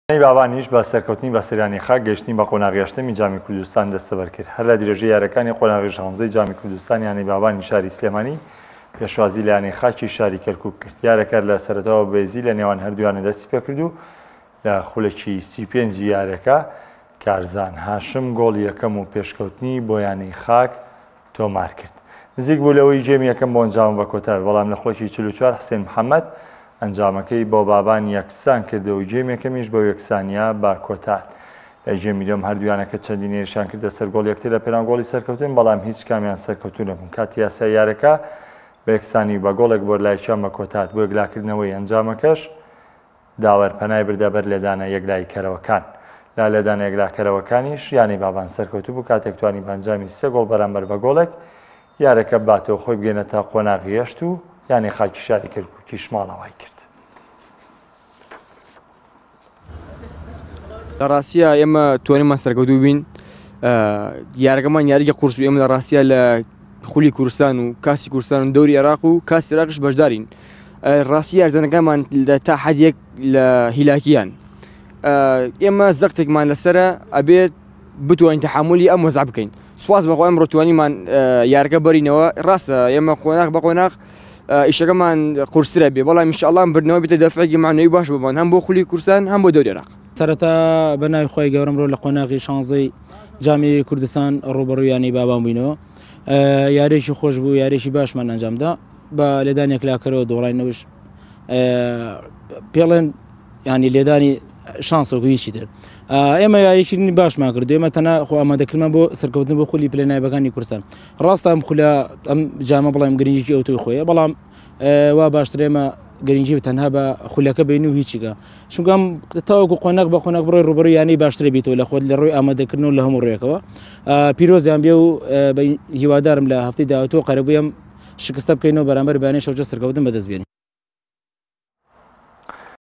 یانەی بابانیش بە سەرکەوتنی بەسەر یانەی خاک گەیشتنی بە قۆناغی هەشتەمی جامی کوردستان دەستەبەر کرد. هەر لە درێژەی یاریەکانی قۆناغی شانزەی جامی کوردستان یانەی بابانی شاری سلێمانی پێشوازی لە یانەی خاکی شاری کەرکوک کرد. یارەکە لە سەرەتاوە بەهێزی لە نێوان هەردوو یانە دەستی پێکرد و لە خولەکی 35 ی یارەکە کارزان هاشم گۆڵی یەکەم و پێشکەوتنی بۆ یانەی خاک تۆمارکرد. نزیک بوو لەوەی گێمی یەکەم بۆ ئەنجامە بە کۆتا بێت، بەڵام لە خولەکی 44 حسێن محەمەد ئەنجامەکەی بۆ بابان یەکسان کردەوە و گێمی یەکەمیش بەو یەکسانییە بە کۆتا هات. لە گێمی دووەم هەردوو یانەکە چەندین هێرشیان کردە سەر گۆڵی یەکتر لە پێناو گۆڵی سەرکەوتن، بەڵام هیچ کامیان سەرکەوتوو نەبوون. کاتی یاسای یارەکە بە یەکسانی و بە گۆڵێک بۆ لایەکیان بە کۆتا هات. بۆ یەکلاکردنەوەی ئەنجامەکەش داوەر پەنای بردە بەر لێدانە یەکلاییکەرەوەکان. لە لێدانە یەکلاکەرەوەکانیش یانەی بابان سەرکەوتوو بوو کاتێک توانی بە ئەنجامی سێ گۆڵ بەرامبەر بە گۆڵێک یارەکە بباتەوە خۆی بگەینەتە قۆناغی هەشت و یانەی خاکی شاری کەرکوکیش ماڵاوای کرد. لە ڕاستیا ئێمە توانیمان سەرکەوتوو بین یارەکەمان یاریگە قورس و ئێمە لە ڕاستیا لە خولی کوردستان و کاسی کوردستان و دەوری عێراق و کاسی عێراقش بەشدارین ڕاستی یارزانەکانمان لە تا حەدێک لە هیلاکیان ئێمە زەختێکمان لەسرە ئەبێت بتوانین تحملی ئەم وەزع بکەین سواز بەخوا ئەمڕۆ توانیمان یارەکە بەرینەوە ڕاستە ئێمە قۆناغ بە قۆناغ ئیشەکەمان قورسترە بێ بەڵام ئینشاءاللە بردنەوە بێتە دەفعێکی معنەوی باش بۆمان هەم بۆ خولی کوردستان هەم بۆ دەوری عێراق. سەرەتا بە ناوی خوای گەورەم ڕۆ لە قۆناغی شانزەی جامی کوردستان ڕووبەڕووی یانەی بابان بووینەوە یاریێکی خۆش بوو یاریێکی باشمان ئەنجامدا بە لێدان یەکلاکەرەوە دۆڕاینەوەش پێڵێن ینی لێدانی شانسۆک هیچی تر ئێمە یاریی باشمان کرد ئێمە تەنها خۆ ئامادەکردمان بۆ سەرکەوتن بۆ خولی پلە نایبەکانی کوردستان ڕاستە ئەم خولە ئەم جامە بڵێم گرنگیکی ئەوتۆی خۆیە بەڵام وا باشتر ئێمە گرنگی تەنها بە خولەکە بین و هیچیکە چونکە ئەم تاوەکو قۆناغ بە قۆناغ بڕۆی ڕوبەڕووی یانەی باشترە بیتەوە لە خۆت لە ڕووی ئامادەکردن و لە هەموو ڕوویەکەوە پیرۆزیان بێ و هیوادارم لە هەفتەی داهاتوو قەرەبووی ئەم شکستە بکەینەوە بەرامبەر بەیانی شەوجە سەرکەوتن بەدەست بێنین.